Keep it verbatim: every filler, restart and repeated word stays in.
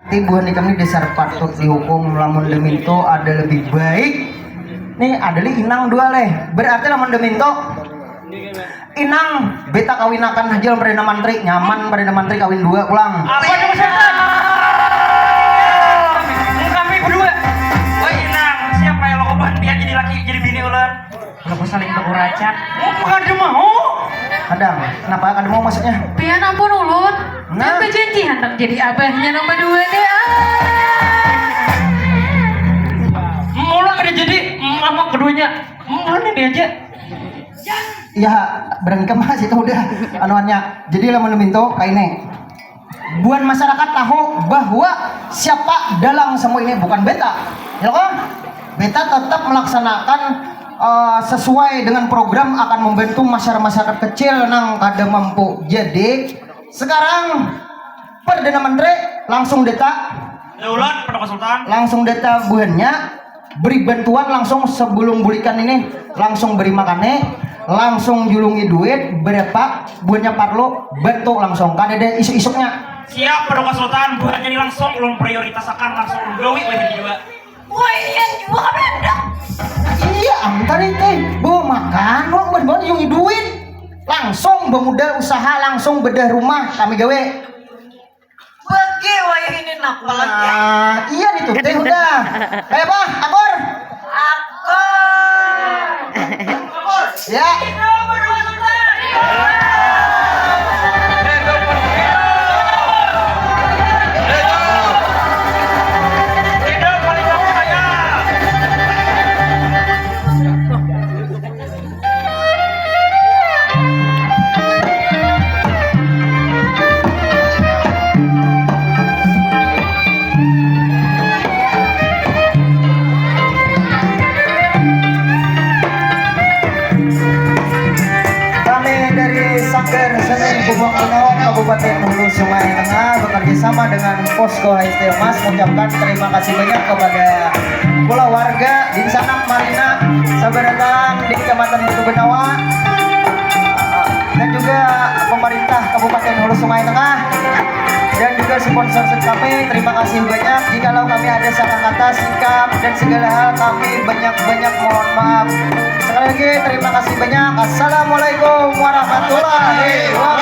Ti buhan ikam ni dasar patut dihukum, lamun deminto ada lebih baik. Nih ada li inang dua leh. Berarti lamun deminto inang beta kawinakan haja lawan Perdana Mantri, nyaman Perdana Mantri kawin dua pulang. Apa tuh maksudnya? Kami berdua. Wah inang, siapa yang lo biar jadi laki jadi bini ular? Kalau saling beruracak. Kada mau. Kadang, kenapa kada mau maksudnya? Pian ampun ulun. Nah. Pian bajanji handak jadi abahnya nang badua deh. Ah. Mula kada jadi mama keduanya. Mula ini aja. Ya, berani kemas itu udah anuannya. Jadi lamun minto kayak ini. Buan masyarakat tahu bahwa siapa dalang semua ini bukan beta. Ya kan? Beta tetap melaksanakan uh, sesuai dengan program akan membantu masyarakat-masyarakat kecil nang kada mampu. Jadi sekarang Perdana Menteri langsung data. Daulat, Perdana Sultan. Langsung data buhannya beri bantuan langsung sebelum bulikan ini langsung beri makannya langsung julungi duit berapa buahnya parlo bantu langsung kada ada isuk-isuknya. Siap Perdana Sultan, buahnya ini langsung ulun prioritasakan langsung ulun gawi lagi juga. Wah iya juga kan ada. Iya am tadi teh bu makan wong buat buat julungi duit langsung bemodal usaha langsung bedah rumah kami gawe. Bagi wayah ini napa lagi? Nah, iya nih tuh, teh udah. Kayak apa? Akur? Akur. Ya. Kami dari Sanggar Seni Bubak Benawang Kabupaten Hulu Sungai Tengah bekerja sama dengan Posko H S T Mas mengucapkan terima kasih banyak kepada pula warga di sana Marina sabar datang di Kecamatan Batu Benawa dan juga pemerintah Kabupaten Hulu Sungai Tengah dan juga sponsor kami terima kasih banyak jikalau kami ada salah kata sikap dan segala hal kami banyak-banyak mohon maaf sekali lagi terima kasih banyak assalamualaikum warahmatullahi wabarakatuh.